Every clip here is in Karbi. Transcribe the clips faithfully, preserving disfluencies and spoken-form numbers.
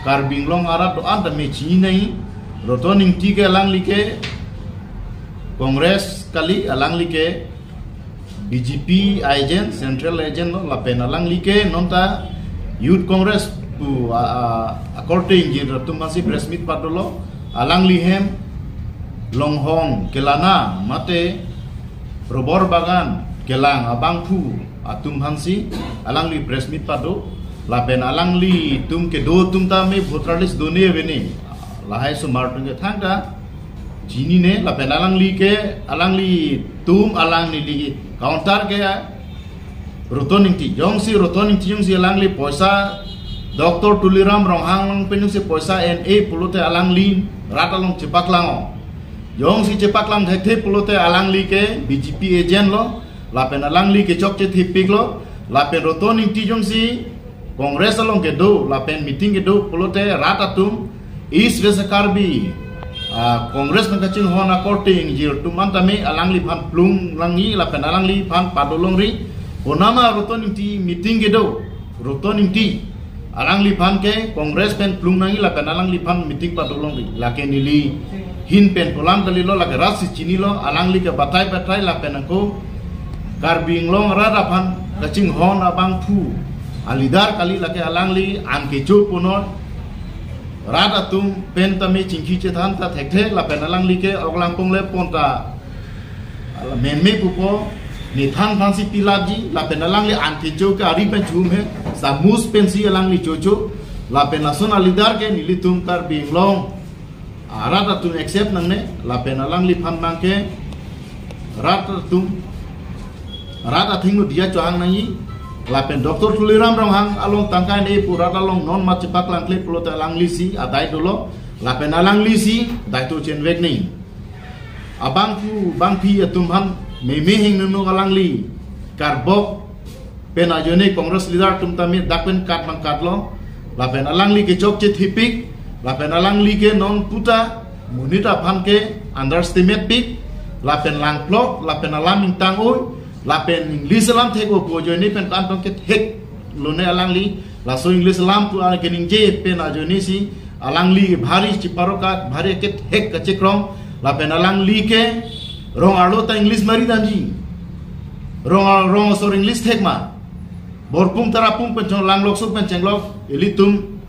Karbi Anglong arat do-an tame chinine, Roton Ingti ke alangli ke Congress kali, alangli ke B J P agent, central agent lo, lapen alangli ke nonta Youth Congress pu a, a, akorte ingjir atum aphansi press meet padolo, alangli hem longhong kelana mate rubber bagan kelang abangphu atum aphansi alangli press meet pado, lapen alanglitum kedo atum tame voter list done avene, lahai osomar atum ke thangta chinine, lapen alangli ke, alanglitum alang neli counter ke Roton Ingti, jongsi Roton Ingti jongsi alangli poisa Doctor Tuliram Ronghang along pen jongsi poisa en-e pulote alangli rat along chepaklang-o. Jongsi chepaklang thekthe pulote alangli ke B J P agent lo, lapen alangli kechokche thepik lo, lapen Roton Ingti jongsi Congress along kedo, lapen meeting kedo pulote rat atum East West Karbi, ah, Congress pen kachinghon akorte ingjir atum an tame alangliphan plung nangji, lapen alangliphan pado longri. Bonama Roton Ingti meeting kedo, Roton Ingti, alangliphan ke Congress pen plung nangji lapen alangliphan meeting pado longri. Lake neli ahin pen pu alam kalilo, lake rat si chinilo, alangli ke batai batai lapen ako Karbi Anglong arat aphan kachinghon abangphu a-leader kali, lake alangli an kecho punoi, rat atum pen tame chingki chethan ta thekthe, lapen alangli ke ok langpong le pon ta ala meme pupo, ne than aphansi pilapji, lapen alangli an kecho ke ari pen chum he, samus pensi alangli chocho, lapen lason a-leader ke nelitum Karbi Anglong arat atum accept nangne, lapen alangliphan abang ke rat atum, rat athengno diya chohang nangji, lapen Doctor Tuliram Ronghang along tangka en-e pu rat along non mat chepaklangkle pulote alanglisi adai dolo, lapen alanglisi daito chenvek nangji. Abangphu bangphi atum aphan meme hingno alangli karbok pen ajoine Congress leader atum tame dak pen kat bang katlo, lapen alangli kechokche thepik, lapen alangli ke non puta monit aphan ke underestimate pik, lapen langplok, lapen alam ingtang-oi, lapen English alam thek-o pu ajoine pen kantong kethek lone alangli, laso English alam pu alang keningje pen ajoinesi alangli bhari chiparoka, bhari kethek kachekrong, lapen alangli ke rong arlo ta English mari damji. Rong, rong asor English thek ma. Borpung tarapung pen chong langlok sok pen chenglok, ilitum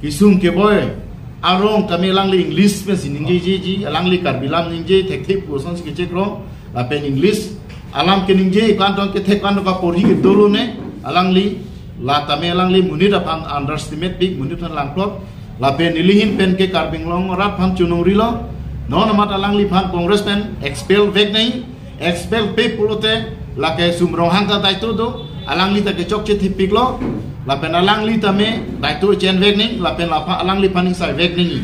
kesung keboi arong tame alangli English pensi ningjejeji, alangli Karbi lam ningje thekthe pu asonsi kechekrong, lapen English alam keningje kantong kethek kantong kaporhi kedo lone, alangli la tame alangli monit aphan underestimate pik, monit aphan langplok, lapen neli ahin pen ke Karbi Anglong arat aphan chonongrilo, non amat alangliphan Congress pen expel vek nangji, expel pe pulote lake Sum Ronghang ta daito do, alangli ta kechokche thepiklo, lapen alangli tame daito chenvek nangji, lapen lapha alangliphan ingsai vek nangji.